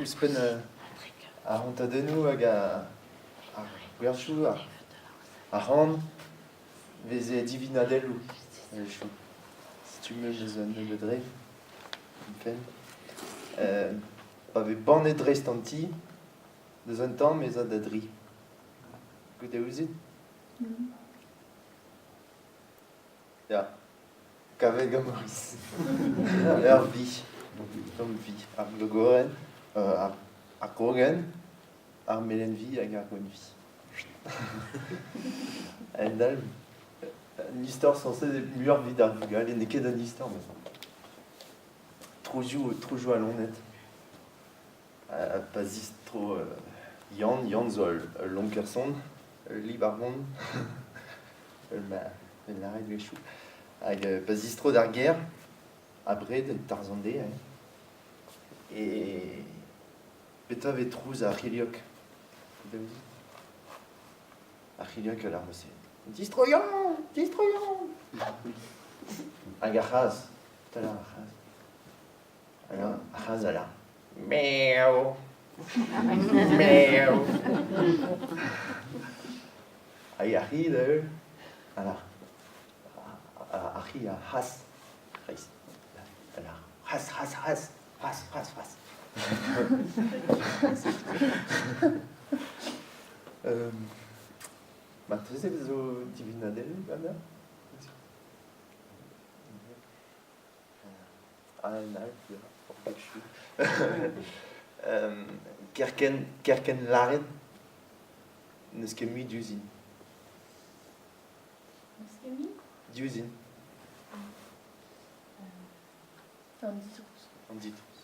Ouzhpenn ar c'hontadennoù hag ar gwerchoù, ar c'han, 'veze divinadelloù a-wechoù. Setu me 'meus un nebeud re em fenn. Pa vez bannet dreist an ti, deus un tamm ez a da dri. Goude ouzhit? Ya, kavet gant Maurice. Ur vi, tamm vi. Ar glogorenn, ar grogenn, ar melen-vi hag ar gwenn-vi. A-hend-all, un istor sañset eo muioc'h evit ar vugale, n'eo ket un istor mais trouzioù, trouzioù a loened. Pa zistro Yann, Yann zo ul lonker-son, ul libarvon, ul lâret a-wechoù. Hag pa zistro d'ar gêr, abred, tarzh an deiz, e petra 'vez trouz ar c'hilhog? Ar c'hilhog a lâr neuze Distro Yann! Distro Yann! Hag ar c'hazh, petra 'lâr ar c'hazh? Alors, ar c'hazh a lâr Meow! Meow! Hag ar c'hi da heul a lâr ar c'hi a c'has reizh a lâr c'has c'has c'has c'has c'has c'has. Marteze e zo divinadelloù ganeoc'h? Kerkent, kerkent lâret n'eus ket mui diouzhin. N'eus ket mui? Diouzhin. An didrouz. An didrouz.